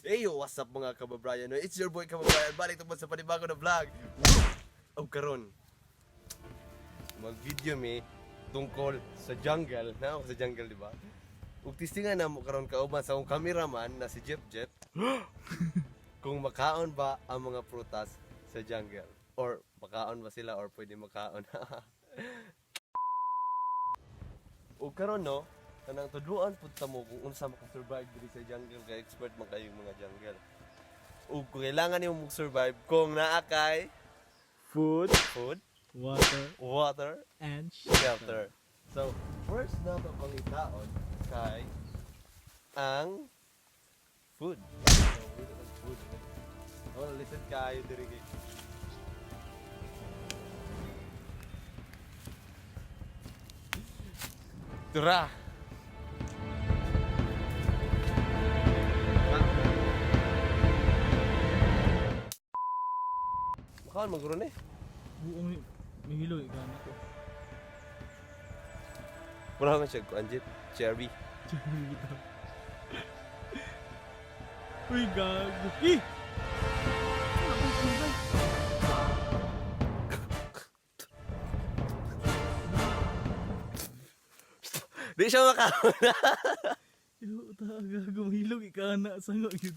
Hey, yo, what's up, mga kababayan? It's your boy Kababayan. Balik tungkol sa panibago na vlog. Woo! Og karon, mag-video mi tungkol sa jungle. Na ako sa jungle, di ba? Ug tistingan na mo karon kauban sa akong cameraman na si Jeff Jeff kung makaon ba ang mga prutas sa jungle or makaon ba sila or pwede makaon. Ug karon, no, kanang tudluan pud ta mo kung unsa makasurvive diri sa jungle kay expert man kayong mga jungle. Ug kung kailangan nimo mag-survive kung naa kay Food, food, water, water, and shelter. So, first na ito pangitaon kay ang food. So, dito ang food. Oh, listen kayo diri kay. Tara! Makaon maguro ni. Buong mihilo gamit ko. Wala man siya kuan, Jeep. Cherry. Uy, gago. Eh! Di siya makaon. Yo, ta gago mahilog ikana sanga yun.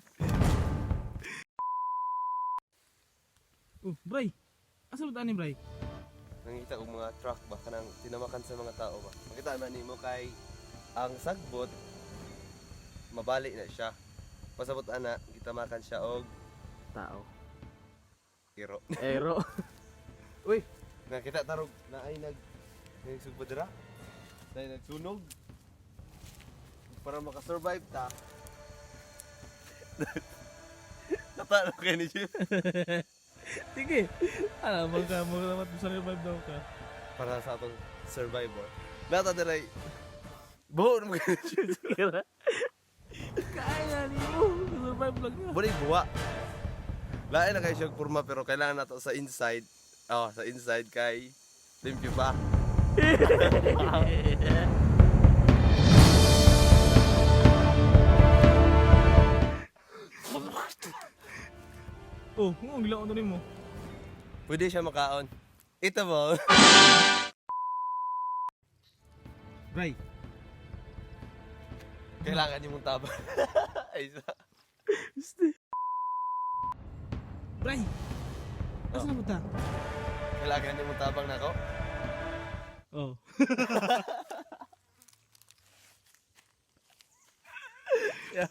Oh, Bray. Asa ba tani, Bray? Nangita og mga truck ba kanang tinamakan sa mga tao ba. Makita na nimo kay ang sagbot mabali na siya. Pasabot ana gitamakan siya og Tao. iro. Ero. Uy, nakita tarog na ay nagsugba dira. Na ay nagsunog. Para makasurvive ta. Natalo kay ni Jeff. Sige. Ano, magka magka survive daw ka. Para sa atong survivor. Nata diray. Buho naman kay ni Jeff. Sige ra. Kaya nimo, survive lang ka. Wala buwa. Lain na kayo siyang kurma pero kailangan nato sa inside. Oh, sa inside kay limpyo pa. Oh, ang gilaon to nimo. Pwede siya makaon. Ito mo. Bray. Kailangan yung mong taba. Ay, isa. Bray. Asa na punta? Kailangan yung mong tabang nako. Oh. Yeah.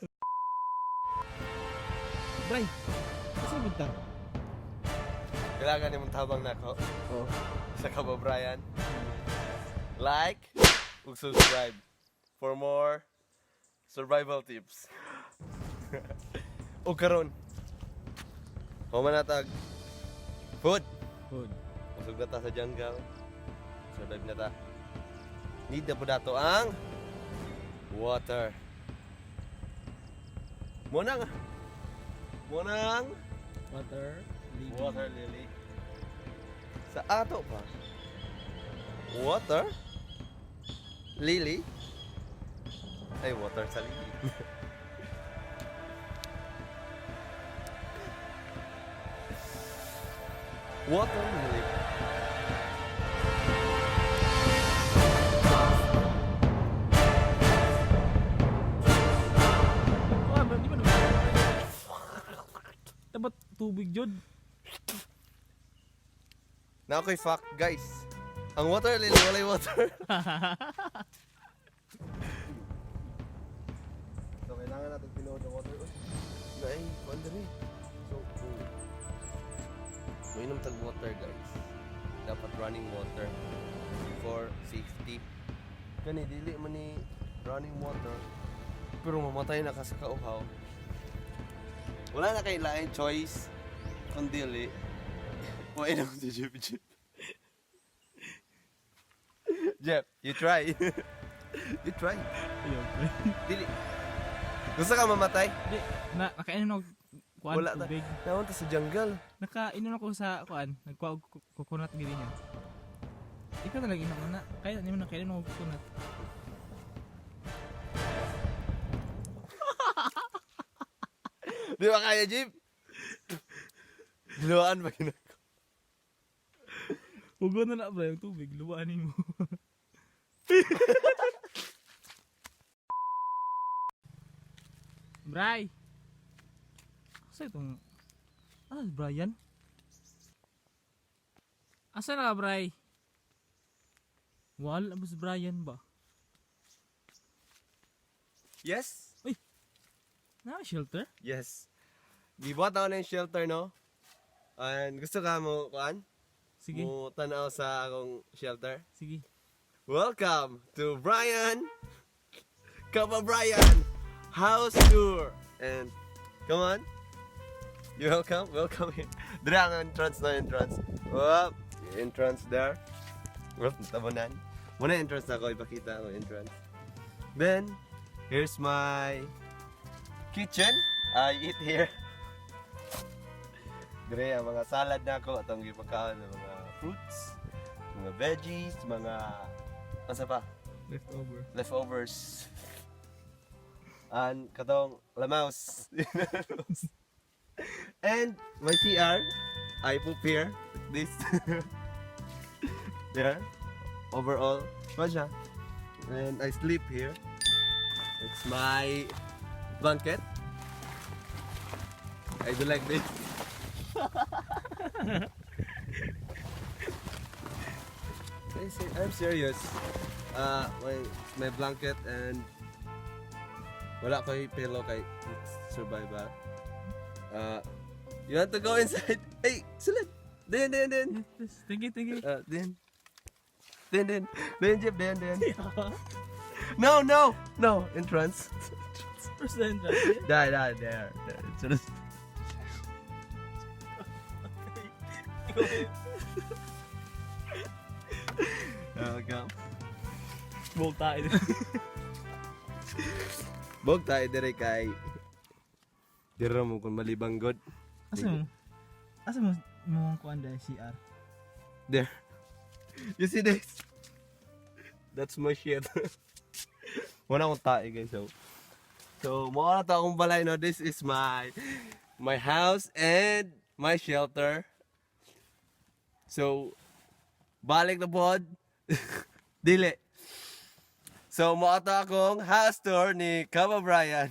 Bray. Asa na punta? Kailangan yung mong tabang nako. Oh. Sa kababrayan. Like ug subscribe for more survival tips. Ug karon. Human na tag food. Food. Usog na ta sa jungle. Survive na ta. Need na po dato ang water. Munang Munang Water. Lily. water lily. Sa ato pa. Water lily. Ay, water sa lily. Water lily. Oh, ba, di ba naman? Dapat tubig jud. Na ako'y fuck, guys. Ang water lily, walay water. So, kailangan natin pinuod ang water. Uy, naay, kuan diri. So, kung mainom tag water, guys. Dapat running water for safety. Kani, dili man ni running water. Pero mamatay na ka sa kauhaw. Wala na kay laing choice kung dili. Mainom si Jeff Jeff. Jeff, you try. You try. Ayaw, Bray. Dili. Gusto ka mamatay? Di, na nakainom ako kuan Wala ta. tubig. Naon ta sa jungle. Nakainom ako sa kuan, nagkuha og coconut gid niya. Ikaw talaga inom na. Kaya nimo nakainom ako coconut. Di ba kaya, Jeep? Luwaan ba ginagawa? Hugo na na, bro, yung tubig. Luwaan mo. Bray! Asa itong... Ah, Brian? Asa na ka, Bray? Wala ba si Brian ba? Yes? Na shelter? Yes. Gibuhat ako ng shelter, no? And gusto ka mo, kuan? Sige, Mo tanaw sa akong shelter. sige. Welcome to Brian Kapa Brian House Tour. And come on. You welcome, welcome here. Dire ang entrance na entrance. Whoop, entrance there. Whoop, tabunan. Muna entrance na ako, ipakita ang entrance. Then, here's my kitchen. I eat here. Dire ang mga salad na ako atong gipakaon ng mga fruits, mga veggies, mga ano pa? Leftover. Leftovers. And katong lamaus. And my CR, I poop here. Like this. There. Overall. Pa siya. And I sleep here. It's my blanket. I do like this. I'm serious. My blanket and wala ko'y pillow kay it's survival. You want to go inside? Hey, sulod! Din, din, din! Yes, thank you, thank you. Din. Din, din. Din, Jeff, din, din. No, no! No! Entrance. First entrance. Die, die, there. There. Entrance. Welcome. Volta. Bog tayo dire kay Dira mo kung malibang god. Asa mo? Asa mo mo ang kuan dahil CR? There. You see this? That's my shit. Wala akong tae guys. So mao na to akong balay no. This is my house and my shelter. So balik na pod. Dili. So mao to akong house tour ni Kaba Brian.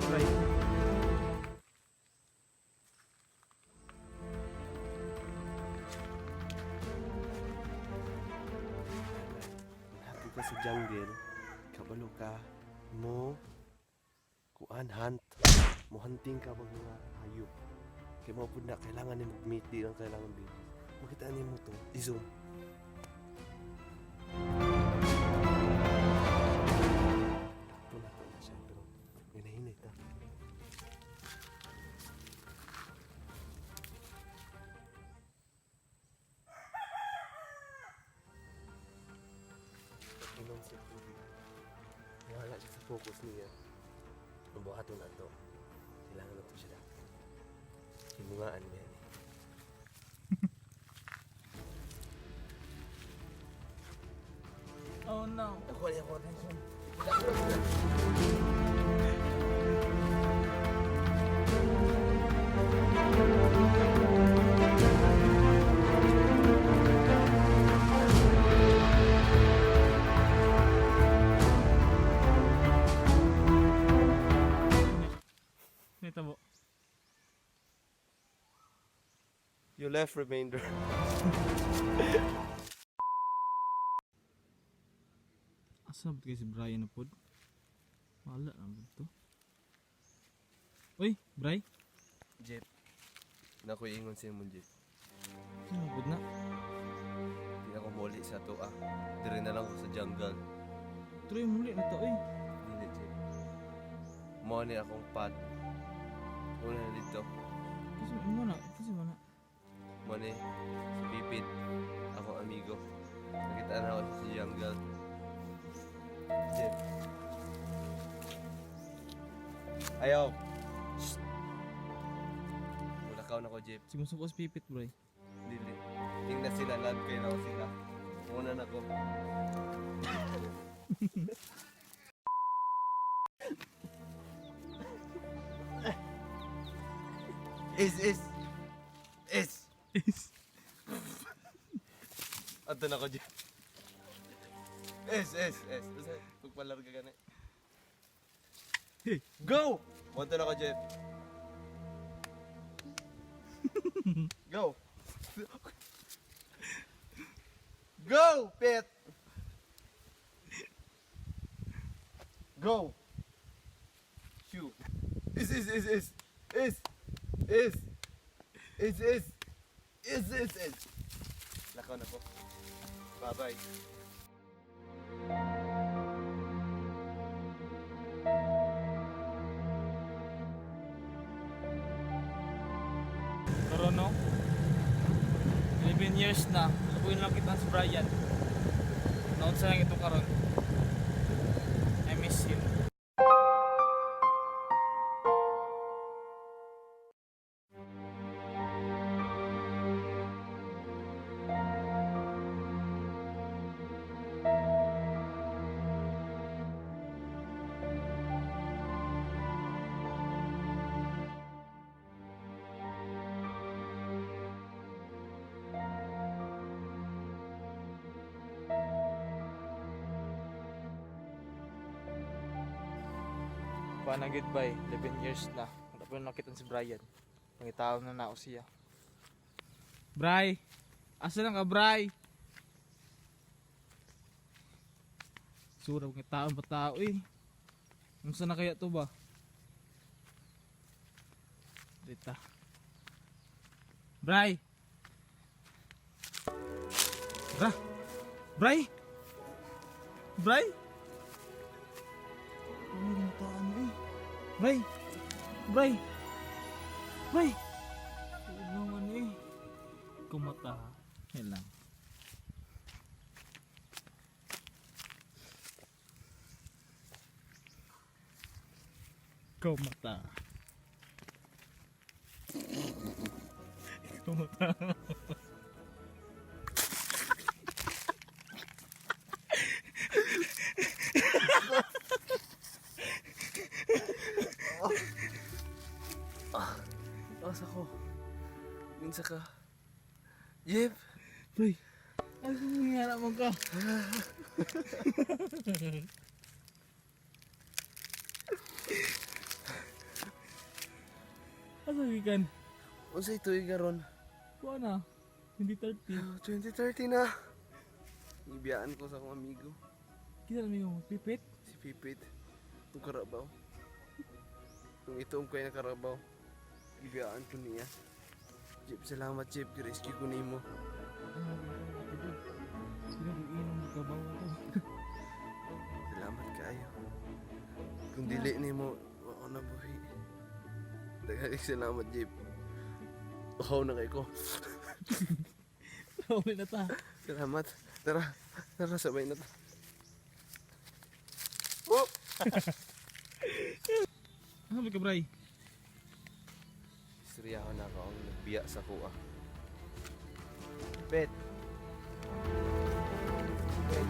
Right. Happy ka sa jungle, kabalo ka mo kuan hunt. Mo hunting ka bag mga hayop. Kay mao pud na kailangan nimo meat di lang kailangan babies. Makita nimo to, i-zoom. Takbo na to na siya pero hinahinay ta. Inom siya tubig. Wala siya sa focus niya. Ang buhaton na to. Kailangan na to siya dati. Himungaan niya ni. Oh no. Ako niya ako attention. Nito mo. You left remainder. Asa ba kay si Brian na pod? Wala na ba to? Uy, Bray. Jeep. Naku, ingon siya mo, Jeep. Sino pod na? Hindi ako muli sa to ah. Dire na lang ako sa jungle. Tuloy muli na to, uy. Dili, Jeep. Mo ni akong pad. Una na dito. Kasi mo na, kasi mo na. Mo ni si Pipit. Akong amigo. Nakita na ako siya sa jungle. Jeep. Ayaw. Shh. Mulakaw na ko, Jeep. Sumusuko si Pipit, Bray. Dili. Tingnan sila, love kayo na ako sila. Una na ko. Is, is. Is. Is. Ato na ko dyan. S, S, S. Basta, pagpalarga ka na. Hey. Go! Wanto na ko, Jeff. Go! Go, Pet! Go! Shoot. Is, is, is, is. Is. Is. Is, is. Is, is, is. Lakaw na po. Bye-bye. Karon no? 11 years na. Lukuin lang kita si Brian. Naunsa lang ito karon. I miss him. Kuha na goodbye, 11 years na. Tapos nakita si Brian. Pangitaon na nako siya. Bray! Asa lang ka, Bray? Sura, pangitaon pa tao eh. Unsa na kaya to ba? Dita. Bray! Bra! Bray! Bray! Ano yung taan eh? Bray! Bray! Bray! Ano ano eh? Kumata ha. Yan lang. Kumata. Kumata. Asa ko? Minsa ka. Jeff! Bray! Ano nangyari mo ka? Asa gikan? Unsay tuig karon? Kuha na. 2030. 2030 na. Ibiyaan ko sa akong amigo, Kita namin yung pipit. si Pipit. Itong karabaw. Kung ito ang kaya na karabaw, ibiyaan ko niya. Jeff, salamat Jeff. Rescue ko nimo. Sila yung inom kabaw ako. Salamat kaayo. Kung dili nimo, wako na buhi. Daghang salamat Jeff. Uhaw na kay ko. Uli na ta. Salamat. Tara, tara sabay na ta. Oh! Ano ba ka, Bray? Istoryahan na ako ang nagbiya sa kuha. Bet. Bet.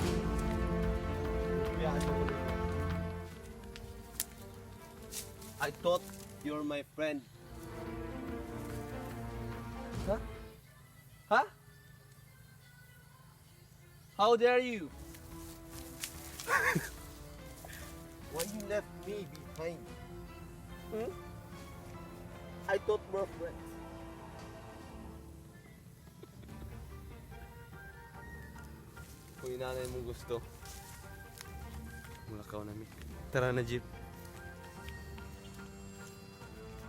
Biyaan mo ko. I thought you're my friend. Huh? Huh? How dare you? Why you left me behind? Hmm? I thought we're friends. Kung inanay mong gusto, mulakaw nami. Tara na, Jeep.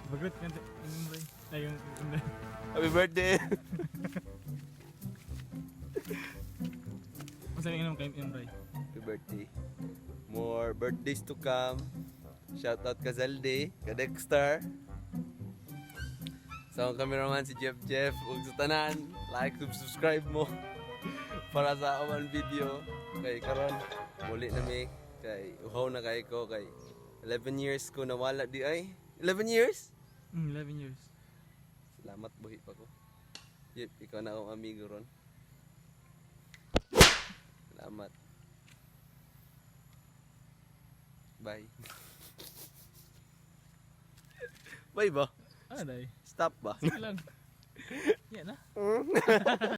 Bagret ka na. Yung Bray. Ay, yung... Happy birthday! Masabi inom kay yung Bray. Happy birthday. More birthdays to come. Shout out ka Zalde, ka Dexter. Sa akong cameraman si Jeff Jeff. Huwag sa tanan, like, subscribe mo para sa awan video. Kay karon muli na mi kay uhaw na kay ko kay 11 years ko nawala di ay. 11 years? 11 years. Salamat buhi pa ko. Jeff, ikaw na akong amigo ron. Salamat. Bye. Bye ba? Ano day? Stop ba? Sige lang. Yan na.